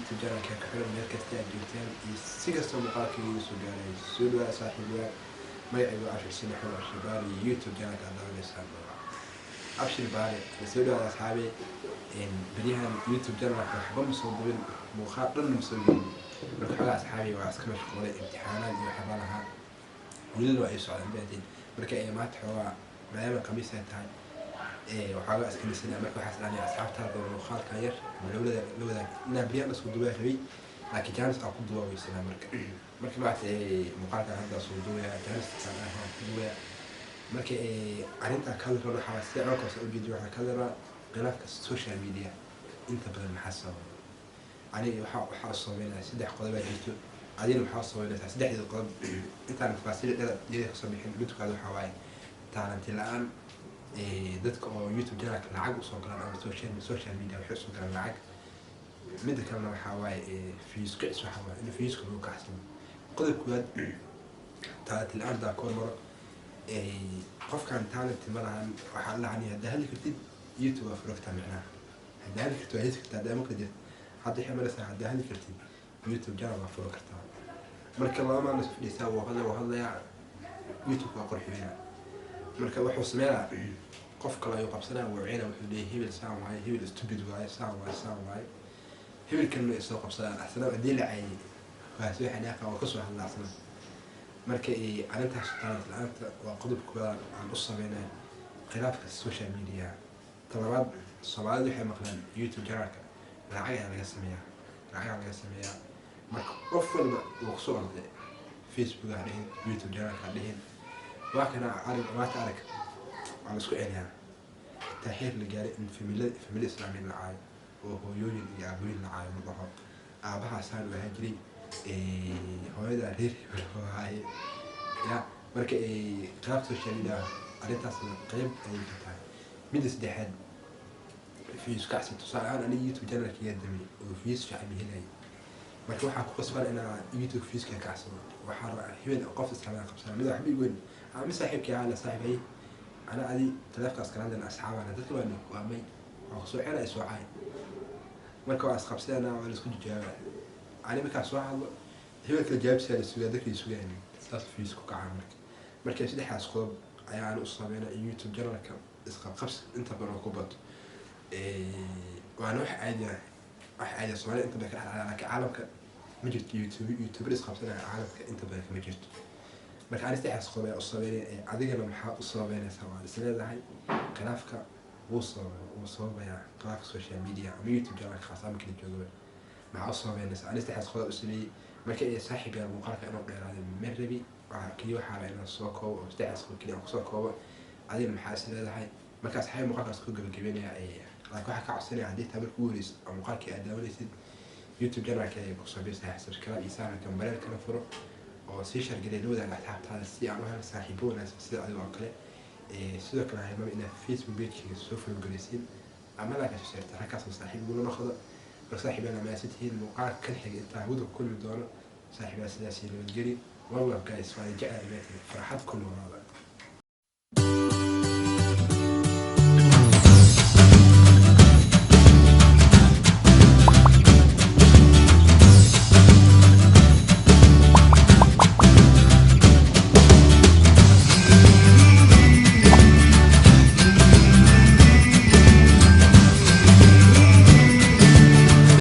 YouTube channelka ka xiran. Meel kasta aad joogtaan iyo si kastoo muuqaalkayga soo gaaray, soo dhawaada saaxiibayaal. Magacaygu Abshir Xuseen Axmed Abshir Baari, YouTube channelka aad daawanaysaan Abshir Baari. Soo dhawaada asxaabi. Beryahan YouTube channelka waxba ma soo dubin, muuqaal dhan ma soo gelin. Marka xoogaa asxaabi waa iska mashquulay, imtixaanaad iyo waxyaabaa lahaa, welina waa ay socdaan baadin. Marka maanta xoogaa maadaama khamiis ay tahay, waxoogaa iska nisanaa. Marka waxaas dhahnay asxaabtaada muuqaalkan yar lawada la wadaag inaan beryahan isku dubaa rabay, laakiin chance aan ku duwaa weysanaa. Marka maanta muuqaalkan hadda soo duwaya, chance aan ahaan ku duwaya. Marka arrintaa ka hadli rabno waxaa sida codkaas u jeediyo, waxaa ka hadli rabaa khilaafka social media inta badan maxaa sababa. Aniga waxaa sababeynaya saddex qodobaa jirto, adina maxaa sababeynaysaa saddexdeeda qodob? Intaan tafaasiil dheer kasoo bixin, mid koowaad waxaa waaye talent la'aan. Dadka oo YouTube channelka lacag usoo galaan ama social media waxay usoo galaan lacag. Midda kalena waxaa waaye views kicis, waxaa waaye in viewska lagu kacsano. Qodob koowaad, talent la'aan, daa koor maro. Qofkan talent ma lahan, waxaa lahani haddaa hadli kartid YouTube waa furogtaa. Micnaha haddaa hadli kartid waa heli kartaa, haddaa maqli jirtid. Hadda waxay maraysaa haddaa hadli kartid YouTube channel waa furo kartaa. Marka laba maalin is fadhiisaa, wuu hadlaya, wuu hadlayaa, YouTube waa qurxiyaya. Marka wuxuu sameynaa qof kale ayuu qabsanaya, wuu ceena, wuxuu leeyahay hebel saan waaye, hebel stupid waaye, saan waaye, saan waaye. Hebelkanna isoo qabsadaan asna, haddii la caayay waa soo xanaaqa, waa kasoo hadlaa asna. Marka arrintaas talent la'aanta waa qodob koowaad aan u sameynaya khilaafka social media. Talabaad, Soomaalida waxay maqlaan YouTube channelka lacag ayaa laga sameeyaa, lacag ayaa laga sameeyaa. Marka qof walba wuu kusoo orday, Facebook ha dhihin, YouTube channelka ha dhihin, waa kana arag, maanta arag, waa la isku celiyaa, xitaa xeer la gaaray in family islaamiin la caayo oo hooyooyin iyo aabooyin la caayo. Ma dhaho aabaha saan u ahaa jiray, hooyada reer hebel waaye ya. Marka khilaaf social media arrintaasna qeyb ayay ka tahay. Midda saddexaad, views kacsi. Tusaale ahaan, aniga YouTube channelkiga damay oo views fiican ma helaya. Marka waxaa ku qasban inaa YouTube viewska kacsado. Waxaa rabaa hebel qof islaamada qabsana, mid waxba igoyn ama saaxiibkii ahaa la saaxiibay, ana adi taleefkaas kala hadlayna, asxaabana dadka waa waamay, waa kusoo xera isoo caay. Marka waa isqabsadana, waa laisku jawaaba. Ani markaa soo hadlo, hebel kala jawaabsiyaa la sugaa, dadkay sugaan, saas views ku kacaa. Marka saddexdaas qodob ayaan u sameynaa in YouTube channelka isqabqabsi inta badan oo ku bato. Waana wax caadi ah, wax caadi ah Soomaalida inta badan ka dhex dhacda, laakiin caalamka ma jirto YouTube YouTuber isqabsanaya, caalamka inta badan kama jirto. Marka ani saddexdaas qodob ayaa u sameynaya. Adigana maxaa u sababeynaysaa? Waad is leedahay khilaafka wuu sababa, wuu sababayaa khilaafka social media ama YouTube channelka khaas ama kala joogaba, maxaa u sababeynaysaa? Ani saddexdaas qodob u sameeyey. Marka saaxiib yaal, muuqaalka inuu dheeraado ma rabi, waxaa keliya waxaa rabaa inaan soo koobo oo saddexdaas qodob keliya aan kusoo koobo. Adigana maxaa is leedahay? Marka asxaabi, muuqaalkaas ku gabagabeynaya, laakiin waxaa ka codsanaya haddii taa marka ugu horeysid oo muuqaalkii aad daawanaysid, YouTube channelka ay kusoo biirsahay, subscribe iyo saarka bareelkana furo oo sii share garee, la wadaaga asxaabtaada si aan u helo saaxiibo wanaagsan sida adiga oo kale. Sidoo kale hilmaam inaad Facebook pagekayga soo follow garaysiin ama laa kasoo sheerta, halkaasoo saaxiib igula noqdo. Marka saaxiibyaal, mahadsantihiin. Muuqaalka kan xiga intaa hawada ku kulmi doono, saaxiibyaal, sidaas iyo nabadgeli. One love guys, waa jecel dhamaantiin, farxad ku noolaada.